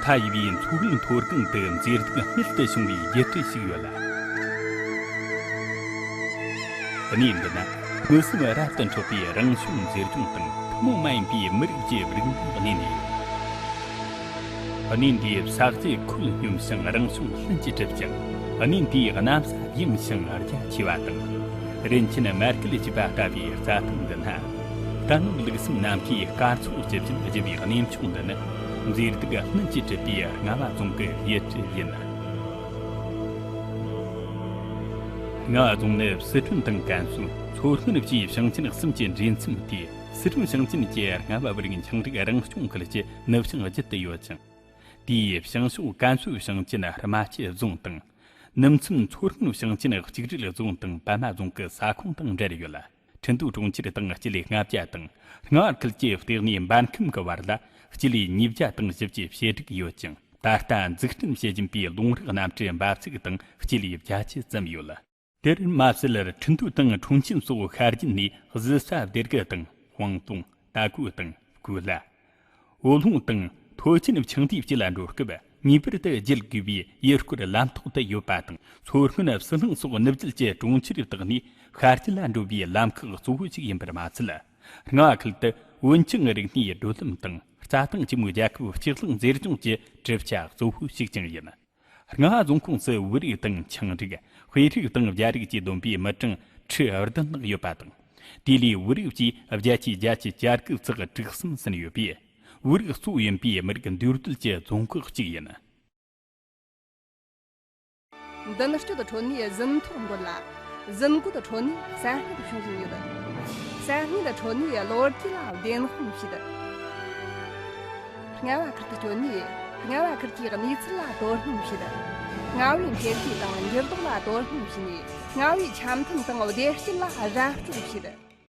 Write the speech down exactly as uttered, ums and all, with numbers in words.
མཐའ་ཡས་པའི་མཚོ་བོད་མཐོ་སྒང་དུ་མཛེས་སྡུག་རྨད་དུ་བྱུང་བའི་རྒྱུད་གྲས་ཤིག་ཡོད་ལ། གནས་འདི་ན་མངོན་སུམ་རབ་ཏུ་འཕྲོད་པའི་རང་བྱུང་མཛེས་ལྗོངས་དང་ཐུན་མོང་མ་ཡིན་པའི་མི་རིགས་ཀྱི་རིག་གནས་གནས་ནས་ཡོད། གནས་འདིའི་ས་གཞི་ཁོད་སྙོམས་ཤིང་རང་བྱུང་ལྷུན་གྱིས་གྲུབ་ཅིང་། གནས་འདིའི་གནམ་ས་ཡངས་ཤིང་རྒྱ་ཆེ་བ་དང་། རིན་ཆེན་མར་གད་བརྒྱུས་པ་ལྟ་བུའི་རྩྭ་ཐང་འདི་ན། ད་སྔོན་ལུགས་གསུམ་ནམ་མཁའི་སྐར་ཚོགས་ཀྱི་བརྒྱུད་བཞུར་བའི་གནས་མཆོག་འདི་ནི། མཛེས་སྡུག་ལྷུན་གྱིས་གྲུབ་པའི་རྔ་བ་རྫོང་གི་ཡུལ་གྲུ་ཡིན། རྔ་བ་རྫོང་ནི་སི་ཁྲོན་དང་ཀན་སུའུ། མཚོ་སྔོན་བཅས་ཞིང་ཆེན་གསུམ་གྱི་འདྲེས་མཚམས་ཏེ། སི་ཁྲོན་ཞིང་ཆེན་གྱི་རྔ་བ་བུ་རིགས་འཆིང་རིགས་རང་སྐྱོང་ཁུལ་གྱི་ནུབ་བྱང་རྒྱུད་དུ་ཡོད་ཅིང་། དེའི་བྱང་ཕྱོགས་ཀན་སུའུ་ཞིང་ཆེན་རྨ་ཆུ་རྫོང་དང་། ནུབ་མཚམས་མཚོ་སྔོན་ཞིང་ཆེན་གཅིག་སྒྲིལ་རྫོང་དང་པད་མ་རྫོང་གི་ས་ཁོངས་དང་འབྲེལ་ཡོད་ལ། ཁྲིན་ཏུའུ་གྲོང་ཁྱེར་དང་སྤྱི་ལེ་ལྔ་བརྒྱ་དང་རྔ་བ་ཁུལ་གྱི་ལྟེ་གནས་འབར་ཁམས་ཀྱི་བར་ལ་སྤྱི་ལེ་ཉིས་བརྒྱ་དང་བཞི་བཅུ་ཞེ་དྲུག་ཡོད་ཅིང་། ད་ལྟ་འཛུགས་སྐྲུན་བྱེད་བཞིན་པའི་ལུང་རིགས་གནམ་གྲུ་འབབ་ཚུགས་དང་སྤྱི་ལེ་བརྒྱད་ཅུ་ཙམ་ཡོད། དེར་མ་ཟད་ཁྲིན་ཏུའུ་དང་ཁྲུང་ཆིན་སོགས་ཤར་རྒྱུད་ནས་གཟི་ས་སྡེ་དགུ་དང་ཧོང་ཏུང་། ཏ་ཀུའུ་དང་ཀུ་ལ། འོ་ལྷོང་དང་ཐོ་ཆེན་ཆང་དེའི་དཀྱིལ་ལ་འགྲོ་སྐབས་ངེས་པར་དུ་བརྒྱུད་དགོས་པའི་ཡུལ་སྐོར་ལམ་ཐོག་ཏུ་ཡོད་པ་དང་། མཚོ་སྔོན་ཟི་ལིང་སོགས་ནུབ་རྒྱུད་ཀྱི་གྲོང་ཁྱེར་དག་ནས་ཤར་རྒྱུད་ལ་འགྲོ་བའི་ལམ་ཁག་གཙོ་བོ་ཞིག་ཡིན་པར་མ་ཚད། རྔ་བ་ཁུལ་དུ་འོན་ཆང་རིག་གནས་བགྲོད་ལམ་དང་རྩྭ་ཐང་ཆེན་མོའི་རྒྱལ་ཁབ་སྤྱི་གླིང་མཛེས་ལྗོངས་ཀྱི་གྲུབ་ཆ་གཙོ་བོ་ཞིག་ཀྱང་ཡིན། རྔ་བ་རྫོང་ཁོངས་སུ་བོད་རིགས་དང་ཆིངས་རིགས། དཔེ་རིགས་དང་རྒྱ་རིགས་ཀྱིས་བསྡོམས་པའི་མི་གྲངས་ཁྲི་བདུན་ལྷག་ཡོད་པ་དང་། དེ་ལས་བོད་རིགས་ཀྱིས་བརྒྱད་ཅུ་གྱ་གཅིག་ཙག་དྲུག་གསུམ་ཟིན་ཡོད་པས། བོད་རིགས་གཙོ་བོ་ཡིན་པའི་མི་རིགས་འདུས་སྡོད་ཀྱི་རྫོང་ཁག་ཅིག་ཡིན། མདུན་སྐྱོད་ཁྲོད་ནས་ཟིན་ཐོ་འགོད་ལ། ཟིན་གོ་ཁྲོད་ནས་ས་སྨྱུག་ཤོང་བཞིན་ཡོད། ས་སྨྱུག་ཁྲོད་ནས་ལོ་རྒྱུས་ལ་བདེན་དཔང་བྱེད། རྔ་བ་ཁུལ་དུ་བསྐྱོད་ནས་རྔ་བ་ཁུལ་གྱི་གནས་ཚུལ་ལ་དོ་སྣང་བྱེད། རྔ་བའི་འཕེལ་རྒྱས་དང་འགྱུར་ལྡོག་ལ་དོ་སྣང་བྱས་ནས་རྔ་བའི་འཆམ་མཐུན་དང་བདེ་སྐྱིད་ལ་ར་སྤྲོད་བྱེད།